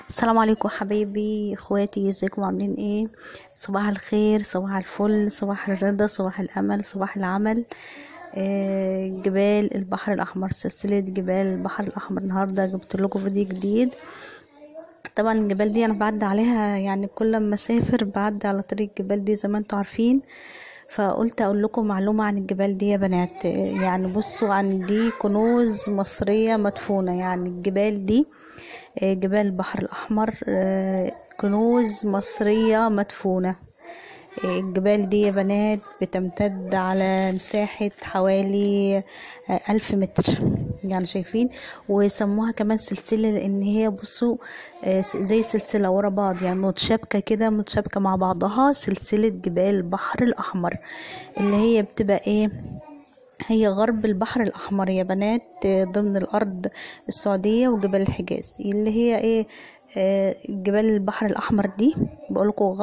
السلام عليكم حبايبي اخواتي، ازيكم عاملين ايه؟ صباح الخير، صباح الفل، صباح الرضا، صباح الامل، صباح العمل. جبال البحر الاحمر، سلسلة جبال البحر الاحمر. النهارده جبت لكم فيديو جديد. طبعا الجبال دي انا بعدي عليها، يعني كل ما اسافر بعدي على طريق الجبال دي زي ما انتم عارفين، فقلت اقول لكم معلومة عن الجبال دي يا بنات. يعني بصوا، عن دي كنوز مصرية مدفونة. يعني الجبال دي، جبال البحر الأحمر، كنوز مصرية مدفونة. الجبال دي يا بنات بتمتد على مساحة حوالي 1000 متر، يعني شايفين. وسموها كمان سلسلة لأن هي بصوا زي سلسلة ورا بعض، يعني متشابكة كده، متشابكة مع بعضها، سلسلة جبال البحر الأحمر اللي هي بتبقى ايه، هي غرب البحر الأحمر يا بنات، ضمن الأرض السعودية وجبال الحجاز، اللي هي ايه، جبال البحر الأحمر دي بقولكوا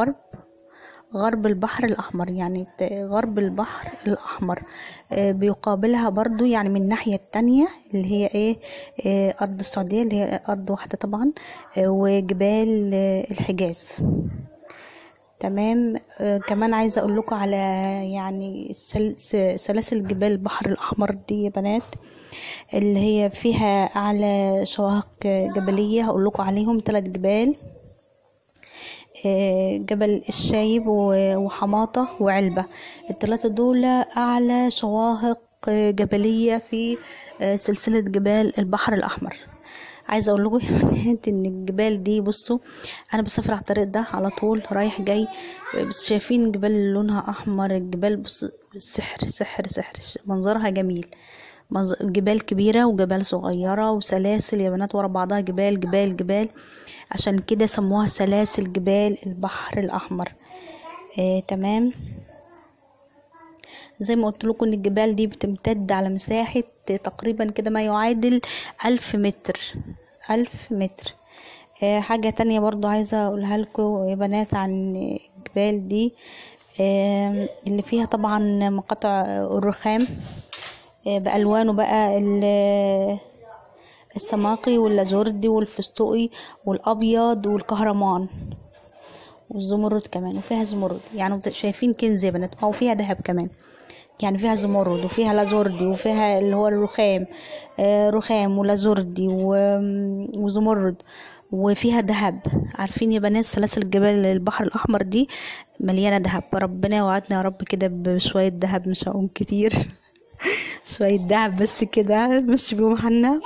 غرب البحر الأحمر، يعني غرب البحر الأحمر. بيقابلها برضو يعني من الناحية التانية اللي هي ايه، أرض السعودية اللي هي أرض واحدة طبعا، وجبال الحجاز. تمام. كمان عايزه اقول لكم على يعني سلاسل جبال البحر الاحمر دي يا بنات، اللي هي فيها اعلى شواهق جبلية. هقول لكم عليهم 3 جبال، جبل الشايب وحماطه وعلبة. ال3 دول اعلى شواهق جبلية في سلسلة جبال البحر الاحمر. عايزه اقول لكم يا بنات ان الجبال دي، بصوا انا بسافر على الطريق ده على طول رايح جاي، بس شايفين جبال لونها احمر، الجبال بص سحر سحر سحر، منظرها جميل. جبال كبيرة وجبال صغيرة وسلاسل يا بنات ورا بعضها، جبال جبال جبال، عشان كده سموها سلاسل جبال البحر الاحمر. تمام. زي ما قلت لكم ان الجبال دي بتمتد على مساحة تقريبا كده ما يعادل 1000 متر، 1000 متر. حاجة تانية برضو عايزة اقولها لكم يا بنات عن الجبال دي، اللي فيها طبعا مقاطع الرخام، بألوانه بقى، السماقي واللازوردي والفستقي والابيض والكهرمان والزمرد كمان، وفيها زمرد. يعني شايفين كنز يا بنات، او فيها ذهب كمان، يعني فيها زمرد وفيها لازوردي وفيها اللي هو الرخام، رخام ولازوردي وزمرد، وفيها ذهب. عارفين يا بنات سلاسل جبال البحر الاحمر دي مليانة ذهب. ربنا وعدنا يا رب كده بشوية ذهب، مش هقوم كتير شوية ذهب بس كده مش بيهم حنا.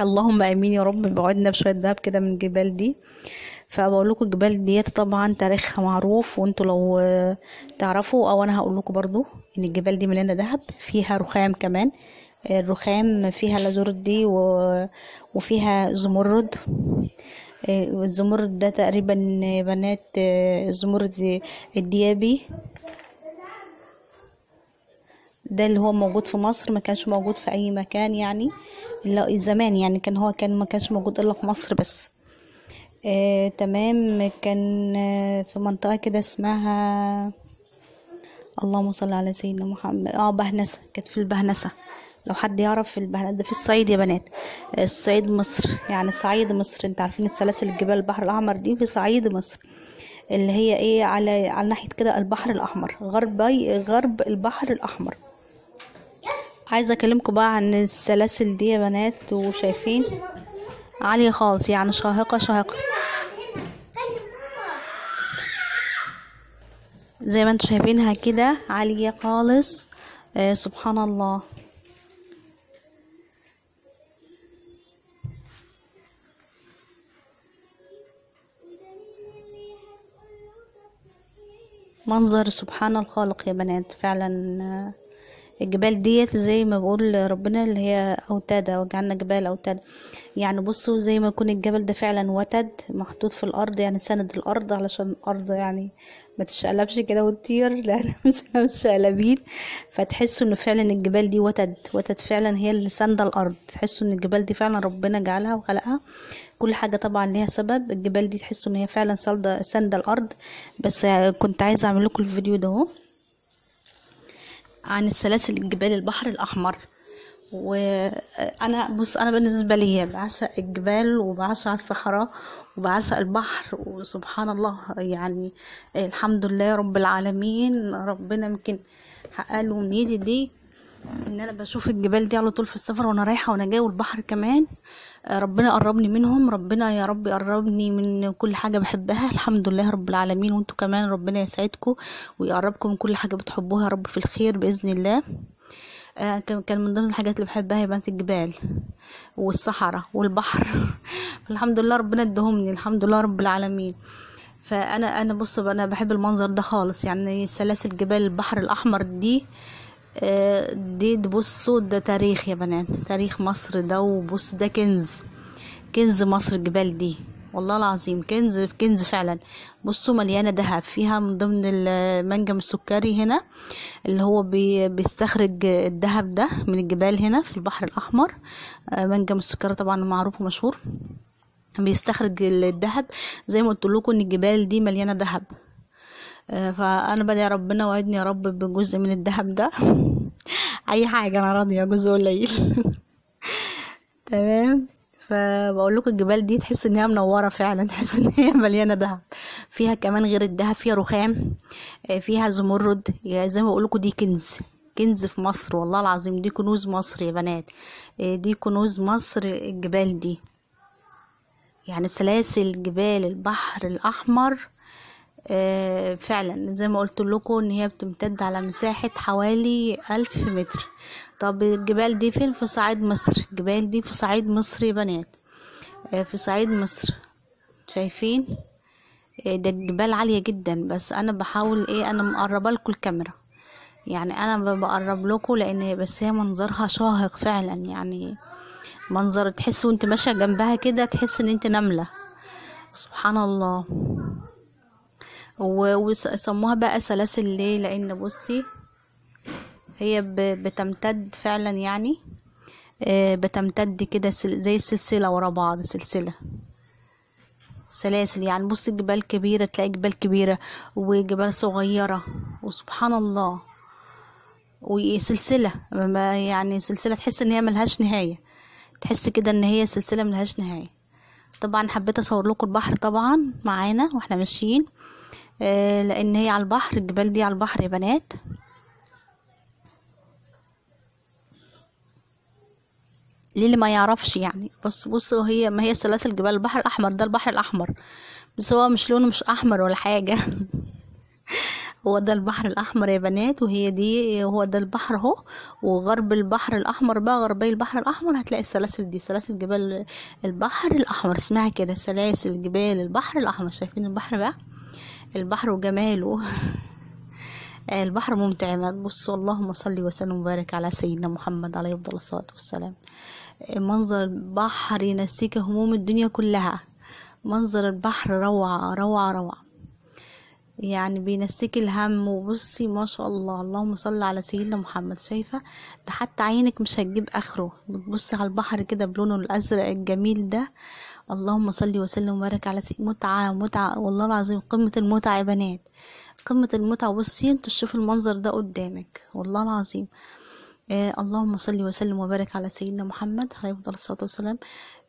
اللهم امين يا رب، بعدنا بشوية ذهب كده من الجبال دي. فبقول لكم الجبال ديت طبعا تاريخها معروف، وانتوا لو تعرفوا او انا هقول لكم برضو ان الجبال دي مليانة ذهب، فيها رخام كمان، الرخام فيها لازوردي وفيها زمرد. الزمرد ده تقريبا بنات الزمرد الديابي ده اللي هو موجود في مصر، ما كانش موجود في اي مكان يعني الا زمان، يعني كان هو كان ما كانش موجود الا في مصر بس. تمام. كان في منطقة كده اسمها، اللهم صل على سيدنا محمد، بهنسة. كانت في البهنسة، لو حد يعرف البهنسة ده في الصعيد يا بنات، الصعيد مصر، يعني صعيد مصر. انت عارفين السلاسل الجبال البحر الاحمر دي في صعيد مصر، اللي هي ايه، على ناحية كده البحر الاحمر، غرب البحر الاحمر. عايزة اكلمكم بقى عن السلاسل دي يا بنات، وشايفين عالية خالص، يعني شاهقة شاهقة زي ما انتم شايفينها كده، عالية خالص. سبحان الله. منظر سبحان الخالق يا بنات فعلا. الجبال ديت زي ما بقول ربنا اللي هي اوتاده، وجعلنا جبال اوتاده. يعني بصوا زي ما يكون الجبل ده فعلا وتد محطوط في الارض، يعني سند الارض علشان الارض يعني ما تشقلبش كده وتطير، لان مش شقلبين. فتحسوا انه فعلا الجبال دي وتد، وتد فعلا هي اللي ساندة الارض. تحسوا ان الجبال دي فعلا ربنا جعلها وخلقها. كل حاجة طبعا ليها سبب. الجبال دي تحسوا ان هي فعلا ساندة الارض. بس كنت عايزه اعمل لكم الفيديو ده اهو عن السلاسل الجبال البحر الاحمر، وانا بص، انا بالنسبة لي بعشق الجبال وبعشق الصحراء وبعشق البحر، وسبحان الله يعني الحمد لله رب العالمين، ربنا يمكن حقق له امنيتي دي، ان انا بشوف الجبال دي على طول في السفر وانا رايحة وانا جاية، والبحر كمان. ربنا قربني منهم، ربنا يا رب قربني من كل حاجة بحبها، الحمد لله رب العالمين. وانتوا كمان ربنا يسعدكم ويقربكم من كل حاجة بتحبوها يا رب في الخير باذن الله. كان من ضمن الحاجات اللي بحبها يا بنات الجبال والصحراء والبحر. الحمد لله ربنا ادهمني، الحمد لله رب العالمين. فانا بص، انا بحب المنظر ده خالص، يعني سلاسل جبال البحر الاحمر دي، دي بصوا ده تاريخ يا بنات، تاريخ مصر ده. وبص ده كنز، كنز مصر الجبال دي، والله العظيم كنز كنز فعلا. بصوا مليانة ذهب، فيها من ضمن المنجم السكري هنا اللي هو بيستخرج الذهب ده من الجبال هنا في البحر الاحمر. منجم السكري طبعا معروف ومشهور، بيستخرج الذهب زي ما قلت لكم ان الجبال دي مليانة ذهب. فانا بدعي ربنا وعدني يا رب بجزء من الذهب ده. اي حاجة انا راضية، جزء قليل. تمام. فبقول لكم الجبال دي تحس ان هي منورة فعلا، تحس ان هي مليانة ذهب. فيها كمان غير الذهب فيها رخام، فيها زمرد، زي ما بقول لكم دي كنز، كنز في مصر والله العظيم. دي كنوز مصر يا بنات، دي كنوز مصر الجبال دي، يعني سلاسل جبال البحر الاحمر. فعلا زي ما قلت لكم ان هي بتمتد على مساحة حوالي 1000 متر. طب الجبال دي فين؟ في صعيد مصر. الجبال دي في صعيد مصر يا بنات، في صعيد مصر. شايفين؟ ده الجبال عالية جدا، بس انا بحاول ايه، انا مقربة لكم الكاميرا، يعني انا بقرب لكم لان بس هي منظرها شاهق فعلا، يعني منظر تحس وانت ماشية جنبها كده تحس ان انت نملة، سبحان الله. وسموها بقى سلاسل ليه؟ لان بصي هي بتمتد فعلا، يعني بتمتد كده زي السلسلة ورا بعض، سلسلة سلاسل. يعني بصي جبال كبيرة، تلاقي جبال كبيرة وجبال صغيرة، وسبحان الله، وسلسلة، يعني سلسلة تحس ان هي ملهاش نهاية، تحس كده ان هي سلسلة ملهاش نهاية. طبعا حبيت اصور لكم البحر طبعا معانا واحنا ماشيين، لان هي على البحر، الجبال دي على البحر يا بنات. ليه اللي ما يعرفش يعني، بص بصوا هي ما هي سلاسل جبال البحر الاحمر، ده البحر الاحمر، بس هو مش لونه مش احمر ولا حاجة. هو ده البحر الاحمر يا بنات، وهي دي هو ده البحر اهو. وغرب البحر الاحمر بقى، غربي البحر الاحمر هتلاقي السلاسل دي، سلاسل جبال البحر الاحمر، اسمها كده سلاسل جبال البحر الاحمر. شايفين البحر بقى، البحر وجماله. البحر ممتع. بصوا اللهم صل وسلم وبارك على سيدنا محمد عليه افضل الصلاة والسلام. منظر البحر ينسيك هموم الدنيا كلها، منظر البحر روعه روعه روعه، يعني بينسيك الهم. وبصي ما شاء الله، اللهم صل على سيدنا محمد. شايفه ده حتى عينك مش هتجيب اخره، بتبصي على البحر كده بلونه الازرق الجميل ده. اللهم صل وسلم وبارك على سيدنا. متعه متعه والله العظيم، قمة المتعة يا بنات، قمة المتعة. بصي انتوا تشوفوا المنظر ده قدامك والله العظيم. اللهم صل وسلم وبارك على سيدنا محمد عليه افضل الصلاة والسلام.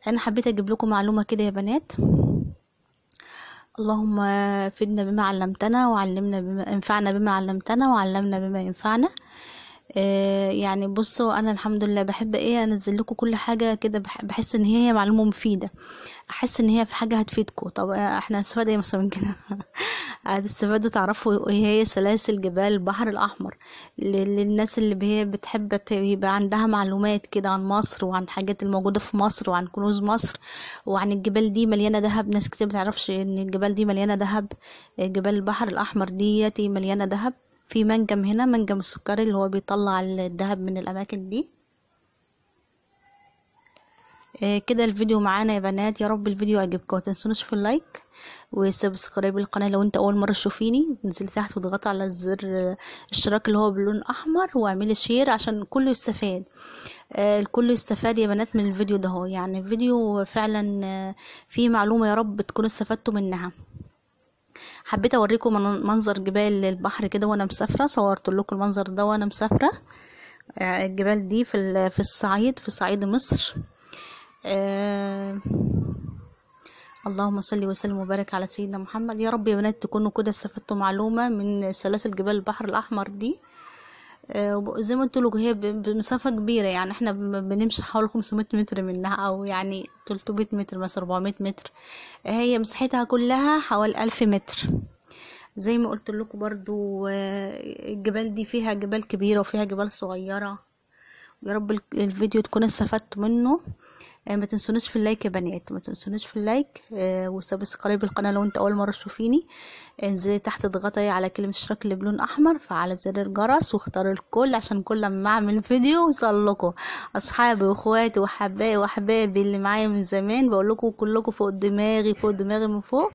انا حبيت اجيب لكم معلومة كده يا بنات. اللهم فدنا بما علمتنا وعلمنا بما انفعنا، بما علمتنا وعلمنا بما ينفعنا. يعني بصوا انا الحمد لله بحب ايه انزل لكم كل حاجة كده، بحس ان هي معلومة مفيدة، احس ان هي في حاجة هتفيدكم. طب احنا هنستفاد ايه مثلا من كده؟ هتستفادوا تعرفوا ايه هي سلاسل جبال البحر الاحمر. للناس اللي هي بتحب يبقى عندها معلومات كده عن مصر وعن الحاجات الموجودة في مصر وعن كنوز مصر وعن الجبال دي مليانة ذهب. ناس كتير بتعرفش ان الجبال دي مليانة ذهب، جبال البحر الاحمر ديت مليانة ذهب. في منجم هنا، منجم السكري اللي هو بيطلع الذهب من الاماكن دي. كده الفيديو معانا يا بنات، يا رب الفيديو يعجبكم. متنسوناش في ال like و subscribe القناة لو انت اول مرة تشوفيني. انزلي تحت وتضغطي على زر الاشتراك اللي هو باللون الاحمر، واعملي share عشان كله يستفاد. الكل يستفاد يا بنات من الفيديو ده اهو، يعني فيديو فعلا فيه معلومة، يا رب تكونوا استفدتوا منها. حبيت اوريكم منظر جبال البحر كده وانا مسافرة، صورت لكم المنظر ده وانا مسافرة. الجبال دي في الصعيد، في صعيد مصر. اللهم صل وسلم وبارك على سيدنا محمد. يا رب يا بنات تكونوا كده استفدتوا معلومة من سلاسل جبال البحر الأحمر دي. زي ما قلت لكم هي بمسافة كبيرة، يعني احنا بنمشي حوالي 500 متر منها، او يعني 300 متر مثلا، 400 متر. هي مساحتها كلها حوالي 1000 متر. زي ما قلت لكم برضو الجبال دي فيها جبال كبيرة وفيها جبال صغيرة. يا رب الفيديو تكون استفدتوا منه. ما تنسونيش في ال like يا بنات، ما تنسونيش في ال like و subscribe القناة لو انت اول مرة تشوفيني. انزلي تحت اضغطي على كلمة اشتراك اللي بلون احمر، فعلى زر الجرس واختاري الكل عشان كل ما اعمل فيديو يوصل لكم. اصحابي واخواتي وحبايبي واحبابي اللي معايا من زمان، بقول لكم كلكم فوق دماغي، فوق دماغي من فوق.